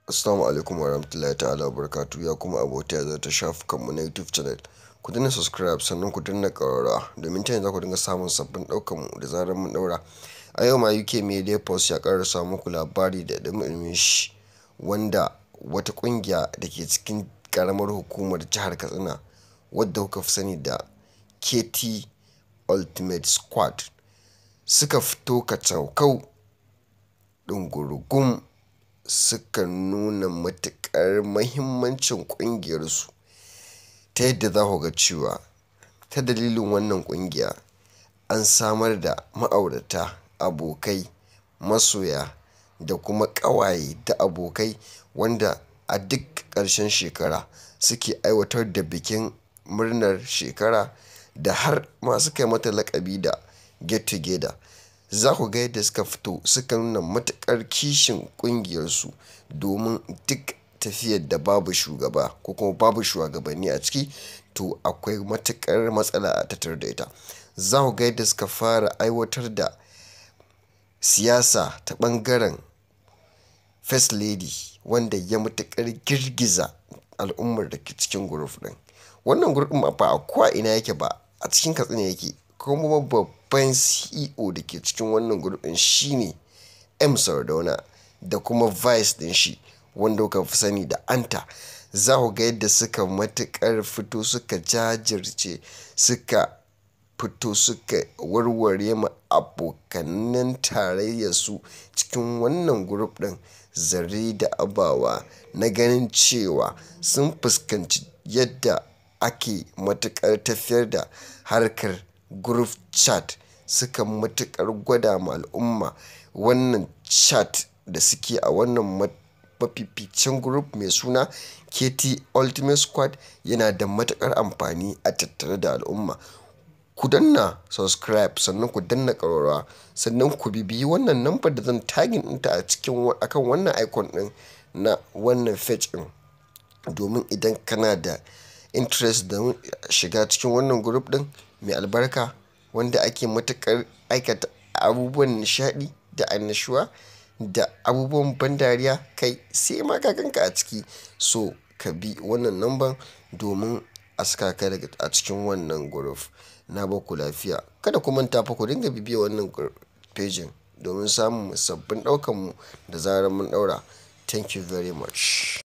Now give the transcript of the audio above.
Assalamu alaikum warahmatullahi ta'ala wabarakatuh. Ya kuma abota za ta shafukanmu na YouTube channel. Ku danna subscribe, sannan ku danna ƙararrawa, domin ta yanzu ku dinga samun sabbin ɗaukan mu da zarar mun ɗaura. A yau ma UK Media Post ya ƙarasa muku labari da ɗumi shi, wanda wata ƙungiya da ke cikin ƙaramar hukumar jihar Katsina, wadda kuka fi sani da KT Ultimate Squad, suka fito kacaukau ɗungurugum suka nuna matuƙar mahimmancin ƙungiyarsu, ta yadda za ku ga cewa ta dalilin wannan ƙungiya an samar da ma'aurata, abokai, masoya da kuma ƙawaye da abokai, wanda a duk ƙarshen shekara suke aiwatar da bikin murnar shekara da har ma suka yi mata laƙabi da Get Together. Za ku ga yadda suka fito suka nuna matuƙar kishin ƙungiyarsu, domin duk tafiyar da babu shugaba ko kuma babu shugabanni a ciki, to akwai matuƙar matsala a tattare da ita. Za ku ga yadda suka fara aiwatar da siyasa ta ɓangaren First Lady, wanda ya matuƙar girgiza al'ummar da ke cikin group ɗin. Wannan group ɗin ba a ko ina yake ba, a cikin Katsina yake, kuma babban CEO da ke cikin wannan group ɗin shine M Sardauna da kuma vice ɗin shi, wanda kuka fi sani da Anta. Za ku ga yadda suka matuƙar fito, suka jajirce, suka fito suka warware ma abokanan tarayyarsu cikin wannan group ɗin zare da abawa, na ganin cewa sun fuskanci yadda ake matuƙar tafiyar da harkar group chat. Suka matuƙar gwada ma al'umma wannan chat da suke a wannan mafificin group mai suna KT Ultimate Squad yana da matuƙar amfani a tattare da al'umma. Ku danna subscribe, sannan ku danna ƙararrawa, sannan ku bibiyi wannan number da zan tagging ɗinta a cikin akan wannan icon ɗin na wannan page ɗin, domin idan kana da interest don shiga cikin wannan group ɗin mai albarka, wanda ake matuƙar aikata abubuwan nishaɗi da annashuwa da abubuwan ban dariya, kai sai ma ka ganka a ciki. So ka bi wannan number domin a saka ka daga a cikin wannan group. Na barku lafiya. Kada ku manta fa, ku dinga bibiyar wannan page domin samun sabbin ɗaukan mu da zarar mun ɗaura. Thank you very much.